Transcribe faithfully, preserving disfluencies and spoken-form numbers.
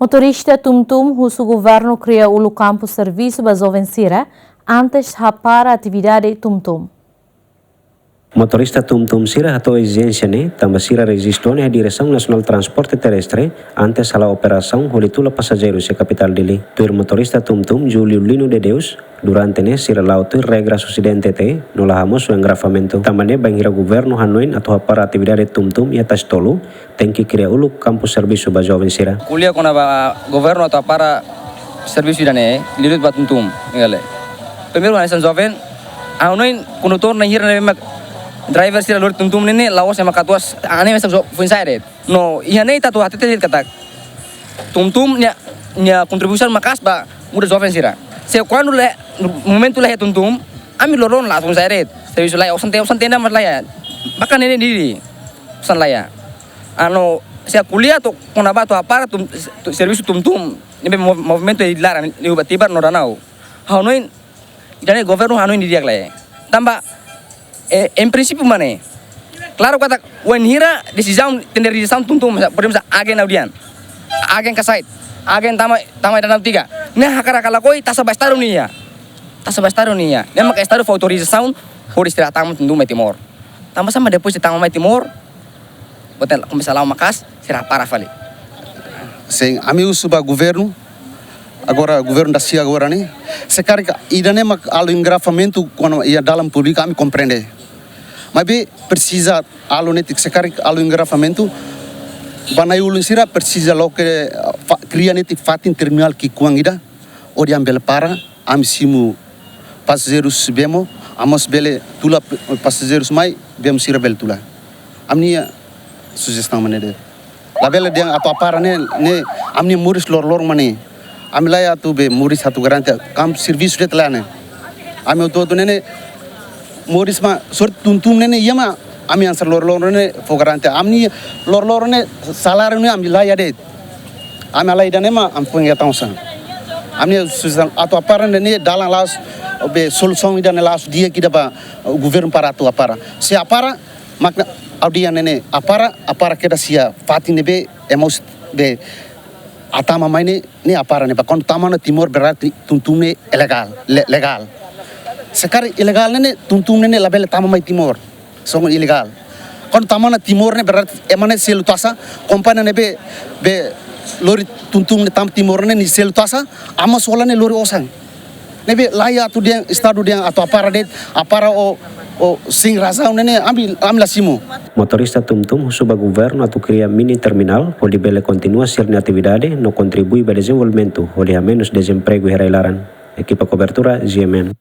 Motorista tum-tum husu governu kria uluk kampu servisu ba joven sira antes hapara atividade tum-tum. Motorista tum-tum sira hato'o ezijénsia ne'e tanba sira rejistu ona iha Diresaun Nasionál Transporte Terrestre antes hala'o operasaun hodi tula pasajeirus iha kapitál Dili. Tuir motorista tum-tum Julio Lino de Deus, durante ne'e sira la'o tuir regra husi D N T T no la hamosu engarrafamentu. Tanba ne'e bainhira governu hanoin atu hapara atividade tum-tum iha Tasitolu, tenke kria uluk kampu servisu ba joven sira. Ko'alia kona-ba governu atu hapara servisu ida-ne'e, liuliu ba tum-tum, iha ne'e. Primeiru, hanesan joven, ha'u hanoin kondutór na'in hira ne'ebé mak driver sira lori tum-tum ne'e ne'e, la'ós ema katuas, hanesan joven foin-sa'e de'it. No, iha ne'e ita atu hatete de'it katak tum-tum nia, nia kontribuisaun maka'as ba muda joven sira. Se kuandu la, momentu la iha tum-tum, ami loron la foin-sa'e de'it. Servisu laiha, osan te, osan tenda mós laiha. Bahkan ne'e Dili, osan laiha. Anu, se ko'alia atu kona-ba atu hapara tum, tu, servisu tum-tum, ne'ebé mo, movimentu iha laran, iha Tibar no Danau. Ha'u hanoin, ida-ne'e governu hanoin didi'ak lai. Tanba, eh, em princípio mak ne'e. Klaru katak, wainhira desizaun, tenke desizaun tum-tum, por ezemplu, agen Audian, agen Kasait, agen tama, tama Danau tiga. Ne'e hakarak ka lakohi, taxa ba Estadu nian. Taxa ba Estadu nian. Ne'e maka Estadu fó autorizasaun, hodi sira tama tum-tum mai Timor. Tanba sá mak depois de tama mai Timor, bota komesa la'o maka'as, sira para fali. Sin, ami husu ba governu, agora governu da sia agora ne'e. Se karik ida-ne'e mak halo engarrafamentu kuandu iha dalan públiku ami komprende. Maibé presiza halo netik, se karik halo engarrafamentu, ba na'i-ulun sira presiza loke, fa, kria netik fatin terminál ki'ikoan ida, hodi ami bele para, ami simu pasajeirus bemo, ami mós bele tula p-, pasajeirus mai, bemo sira bele tula. Ami-nia sujestaun mak ne'e de'it. Labele dehan atu hapara ne'e, ne'e ami-nia moris loroloron mak ne'e. Ami laiha atu be moris atu garante kampu servisu de'it lae ne'e. Ami hotu-hotu ne'e ne'e moris mak sorte tum-tum ne'e ne'e iha mak ami hanesan loroloron ne'e fó garante. Ami-nia loroloron ne'e saláriu ne'e ami laiha de'it. Ami halai ida-ne'e mak ami foin hetan osan. Ami-nia sujestaun atu hapara ne'e ne'e dalan la'ós be solusaun ida-ne'e la'ós di'ak ida ba governu para atu hapara. Se hapara, mak ne'e Audian ne'e ne'e hapara, hapara kedas iha fatin ne'ebé ema husi be hatama mai ne'e, ne'e hapara ne'ebá. Kuandu tama ona Timor berarti tum-tum ne'e ilegál, le-, legál. Se karik ilegál ne'e ne'e tum-tum ne'e ne'e labele tama mai Timor. Só ilegál. Kuandu tama ona Timor ne'e berarti ema ne'e selu taxa, kompañia ne'ebé be lori tum-tum ne'e tama Timor ne'e nia selu taxa, ami mós hola ne'e lori osan. Ne'ebé laiha atu dehan, Estadu dehan atu hapara de'it, hapara ó, ó sein razaun ne'e ne'e ami, ami la simu. Motorista tum-tum husu ba governu atu kria mini terminál hodi bele kontinua sira-nia atividade no kontribui ba dezenvolvimentu hodi hamenus dezempregu iha rai-laran. Ekipa kobertura, G M N.